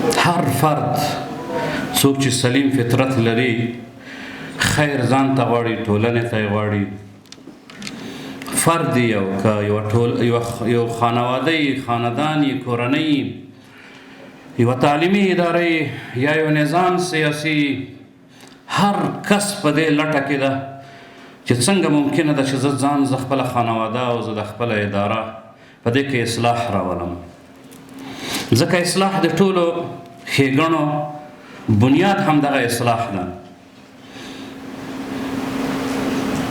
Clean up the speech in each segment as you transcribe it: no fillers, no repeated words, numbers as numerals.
هر فرد څوک چې سلیم فطرت لري، خیر ځان ته غواړي، ټولنې ته یې غواړي، فرد یو که یوه ټول یو خانواده یي، خاندان یي، کورنۍ یي، یوه تعلیمي اداره یي یا یو نظام سیاسي، هر کس په دې لټه کې ده چې څنګه ممکنه ده چې زه ځان، زه خپله خانواده او زه د خپله اداره په دې کې اصلاح راولم. ځکه اصلاح د ټولو ښېګڼو بنیاد هم دغه اصلاح ده.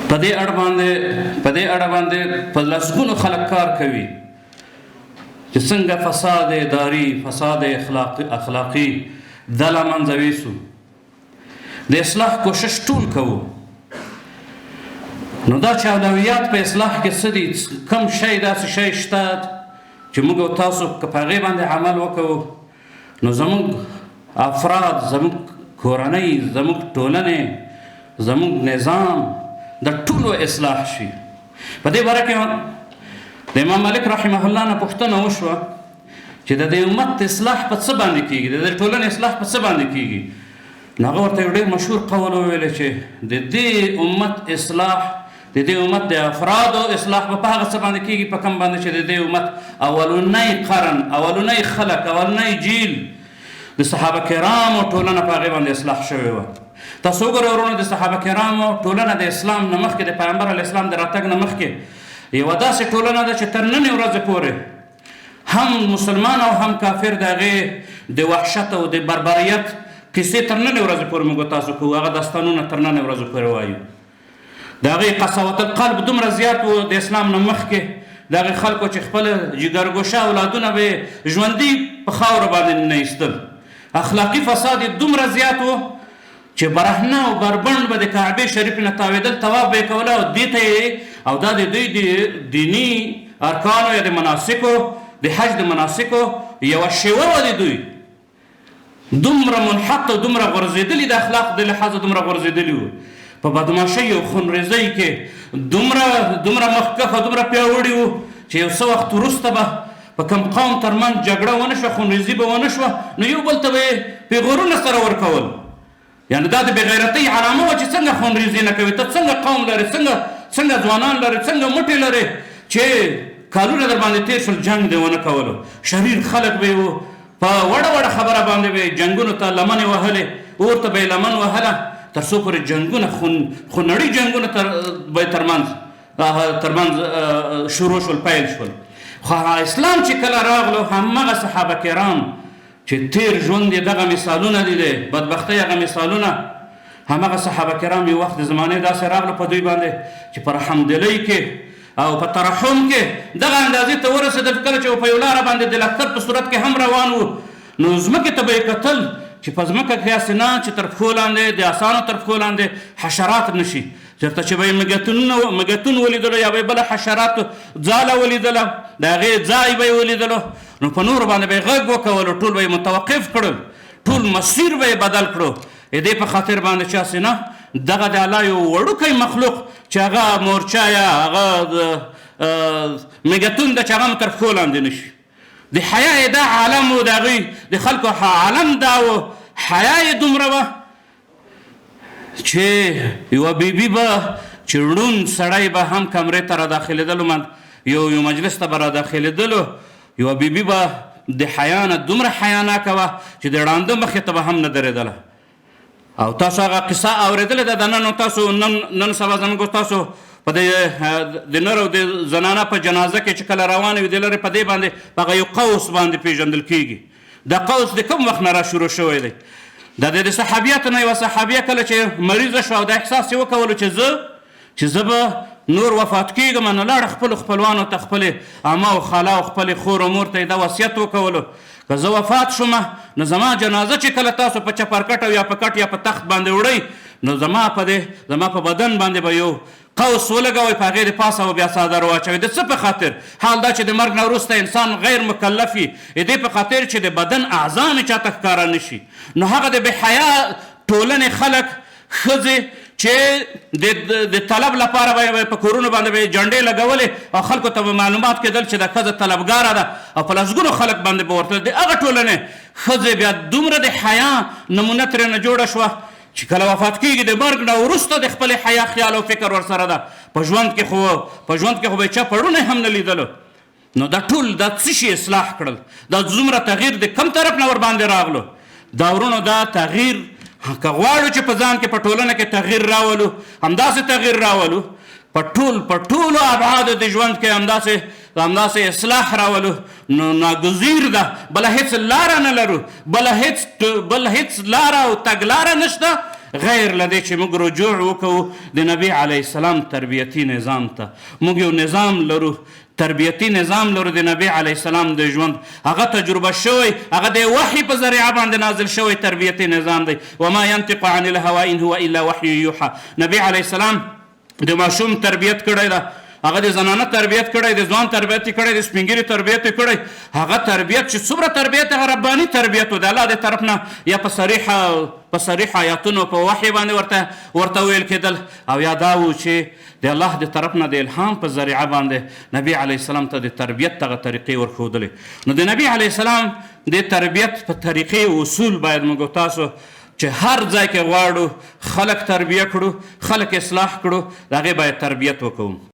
په دې اړه باندې په دې اړه باندې په لسګونو خلک کار کوي چې څنګه فساد اداري، فساد اخلاقي د له منځه ویسو. د اصلاح کوشش ټول کوو. نو دا چې اولویات په اصلاح کې څه دي، کوم شی داسې شی شته چې موږ او تاسو که په هغې باندې عمل وکړو نو زموږ افراد، زموږ کورنۍ، زموږ ټولنې، زموږ نظام د ټولو اصلاح شي. په دې باره کې د امام مالک رحمه الله نه پوښتنه وشوه چې د دې امت اصلاح په څه باندې کېږي، د دې ټولنې اصلاح په څه باندې کېږي؟ نو هغه ورته یو ډېر مشهور قول وویل چې د دې امت اصلاح، د دې امت د افرادو اصلاح به په هغه څه باندې کېږي په کوم باندې چې د دې امت اولنی قرن، اولنی خلک، اولنی جیل د صحابه کرامو ټولنه په هغې باندې اصلاح شوې وه. تاسو وګورئ وروڼو، د صحابه کرامو ټولنه د اسلام نه مخکې، د پیغمبر علیه السلام د راتګ نه مخکې یوه داسې ټولنه ده چې تر ننې ورځې پورې هم مسلمان او هم کافر د هغې د وحشت او د بربریت قصې تر ننې ورځې پورې موږ تاسو کوو، هغه داستانونه تر ننې ورځې پورې وایو. د هغې قساوت القلب دومره زیات و د اسلام نه مخکې، د هغې خلکو چې خپل جګرګوشه اولادونه به یې ژوندي په خاورو باندې نه ایستل. اخلاقي فساد یې دومره زیات و چې برهنه او بربنډ به د کعبې شریفې نه تاوېدل، طواف به یې کوله او دې ته یې او دا د دوی د دیني ارکانو یا د مناسکو، د حج د مناسکو یوه شیوه وه. د دوی دومره منحط او دومره غورځېدلي، د اخلاق د لحاظه دومره غورځېدلي وو، په بدماشۍ او خونریزۍ کې دومره دومره مخکښ او دومره پیاوړي وو چې یو څه وخت وروسته به په کوم قوم ترمنځ جګړه ونه شوه، خونریزي به ونه شوه، نو یو بل ته به یې پیغورونه سره ورکول. یعنې دا د بېغیرتۍ علامه وه چې څنګه خونریزي نه کوې، ته څنګه قوم لرې، څنګه څنګه ځوانان لرې، څنګه موټي لرې چې کالونه در باندې تېر شول جنګ دې ونه کولو. شریر خلک به یې وو، په وړه وړه خبره باندې به یې جنګونو ته لمنې وهلې، اور ته به یې لمن وهله تر څو پورې جنګونه خونړي جنګونه تر به یې ترمنځ شروع شول، پیل شول. خو اسلام چې کله راغلو، همغه صحابه کرام چې تیر ژوند یې دغه مثالونه دي، د بدبختۍ هغه مثالونه، همغه صحابه کرام یو وخت د زمانې داسې راغلو په دوی باندې چې په رحمدلۍ کې او په ترحم کې دغه اندازې ته ورسېدل، کله چې په یو لاره باندې د لښکر په صورت کې هم روان وو، نو ځمکې ته به یې کتل چې په ځمکه کې هسې نه چې تر پښو لاندې، د اسانو تر پښو لاندې حشرات نه شي. چېرته چې به یې مږتون ولیدلو یا به یې بله حشرات ځاله ولیدله، د هغې ځای به یې ولیدلو، نو په نورو باندې به یې غږ وکولو، ټول به یې متوقف کړل، ټول مسیر به یې بدل کړو، د دې په خاطر باندې چې هسې نه دغه د الله یو وړوکی مخلوق چې هغه مورچه یا هغه مږتون ده چې هغه مو تر پښو لاندې نه شي. د حیا یې دا عالم و، د هغوی د خلکو عالم دا و، حیا یې دومره وه چې یوه بیبي به چې ړوند سړی به هم کمرې ته را داخلېدلو، یو یو مجلس ته به را داخلېدلو، یوه بیبي به د حیا نه دومره حیاناکه وه چې د ړانده مخې ته به هم نه درېدله. او تاسو هغه قصه اورېدلې ده د نن، تاسو نن نن سبا زموږ تاسو په دې د نر او د زنانه په جنازه کې چې کله روانه وي د لرې په دې باندې په هغه یو قوس باندې پېژندل کېږي. دا قوس د کوم وخت نه را شروع شوی دی؟ دا د صحابیاتو نه یوه صحابیه کله چې مریضه شوه او دا احساس یې وکولو چې زه به نور وفات کېږم، نو لاړه خپلو خپلوانو ته، خپلې عمه او خاله او خپلې خور او مور ته یې دا وصیت وکولو که زه وفات شوم نو زما جنازه چې کله تاسو په چپرکټ او یا په کټ یا په تخت باندې وړئ، نو زما په دې زما په بدن باندې به یو قوس ولګوئ، په هغې د پاسه به بیا څادر واچوئ. د څه په خاطر؟ حال دا چې د مرګ نه وروسته انسان غیر مکلف وي، د دې په خاطر چې د بدن اعضا مې چاته ښکاره نه شي. نو هغه د بې حیا ټولنې خلک، ښځې چې د طلب لپاره به په کورونو باندې به جنډې لګولې او خلکو ته به معلومات کېدل چې دا ښځه طلبګاره ده او په لسګونو خلک باندې به ورتلل، د هغه ټولنې ښځې بیا دومره د حیا نمونه ترېنه جوړه شوه چې کله وفات کېږي، د مرګ نه وروسته د خپلې حیا خیال او فکر ورسره ده. په ژوند کې خو به یې چا پړونی هم نه لیدلو. نو دا ټول دا څه شي اصلاح کړل؟ دا څومره تغییر د کم طرف نه ورباندې راغلو؟ دا ورونو، دا تغییر که غواړو چې په ځان کې، په ټولنه کې تغییر راولو، همداسې تغییر راولو، په ټولو ابعادو د ژوند کې همداسې اصلاح راولو، نو ناګزیر ده، بله هېڅ لاره نه لرو، بل هېڅ لاره او تګلاره نشته غیر له دې چې موږ رجوع وکړو د نبی علیه السلام تربیتي نظام ته. موږ یو نظام لرو، تربیتي نظام لرو د نبی علیه السلام د ژوند. هغه تجربه شوی، هغه د وحی په ذریعه باندې نازل شوی تربیتي نظام دی. وما ينطق عن الهوى ان هو الا وحی یوحى. نبی علیه السلام د ماشوم تربیت کړی ده، هغه د زنانه تربیت کړی، د ځوان تربیت یې کړی، د سپینږیري تربیت یې کړی. هغه تربیت چې څومره تربیت، هغه رباني تربیت و، د الله د طرف نه یا په صریح آیاتونو، په وحی باندې ورته ویل کېدل، او یا دا و چې د الله د طرف نه د الهام په ذریعه باندې نبی علیه السلام ته د تربیت دغه طریقې ورښودلې. نو د نبی علیه السلام د تربیت په طریقې او اصول باید موږ تاسو چې هر ځای کې غواړو خلک تربیه کړو، خلک اصلاح کړو، د هغې باید تربیت وکړو.